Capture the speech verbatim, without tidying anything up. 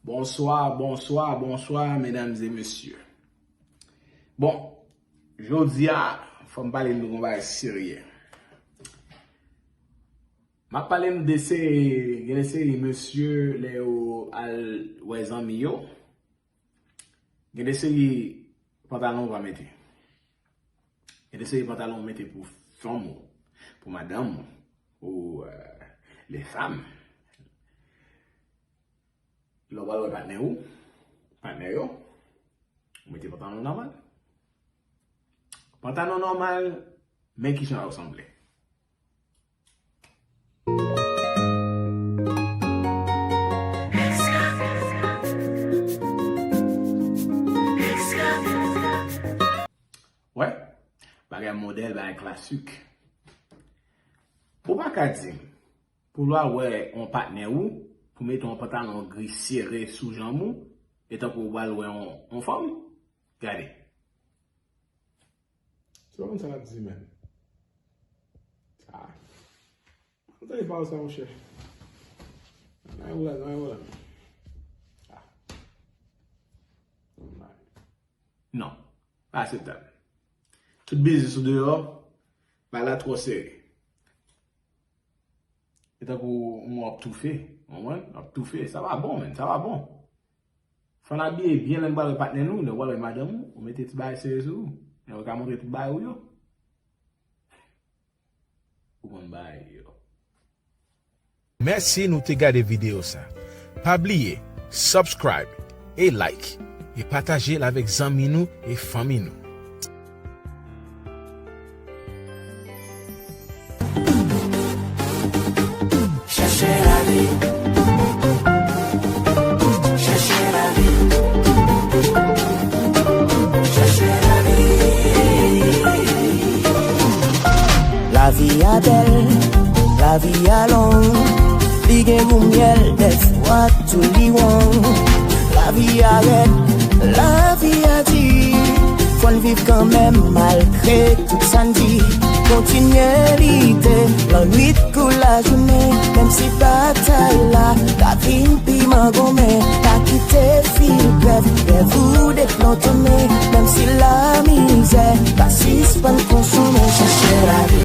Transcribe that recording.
Bonswa, bonswa, bonswa, medam e mesye. Bon, jodi a, fò m pale nou yon bagay serye. M ap pale nou de se, gen de seri mesye lè yo al wè zanmi yo, gen de seri pantalon yo pa mete. Gen de seri pantalon ou mete pou fanm ou, pou madanm ou, ou, euh, les femmes. Lè w pral wè patnè ou, patnè yo, ou mete pantalon nòmal. Pantalon nòmal, men kijan yo sanble. Wè, bagay modèl, bagay klasik. Ou pa ka di m, pou lè w wè yon patnè ou, pou mete yon pantalon gri sere sou janm ou, e tankou w pral wè yon, yon fanm? Gade. Se pa konn sa l ap di, menm. Ah. Ann tande pawòl sa, monchè. Nan yon pwoblèm, nan yon pwoblèm. Ah. Non. Pa akseptab. Tout biznis ou deyò, bagay la twò sere. E tankou w ap toufe, w konprann? W ap toufe, sa pa bon, menm, sa pa bon. Fò n abiye byen lè n pral wè patnè nou, lè w pral wè madanm ou, ou mete ti bagay sere sou ou. Lè w ka montre tout bagay ou yo. Ou konn bagay yo. Mèsi nou te gade videyo sa. Pa bliye, subscribe e like, e pataje l avèk zanmi nou e fanmi nou. Chèche lavi. Chèche lavi. Chèche lavi. Lavi a bèl, lavi a long, li gen gou myèl, dèfwa tou li won. Lavi a rèd, lavi a di, fò n viv kanmenm malgre tout sa n di. Kontinye lite, lannwit kou lajounen, menm si batay la ka vin pi mangonmen, pa kite fil grèv, grèv ou deplontonnen, menm si lamizè pa sispann konsome, chèche lavi.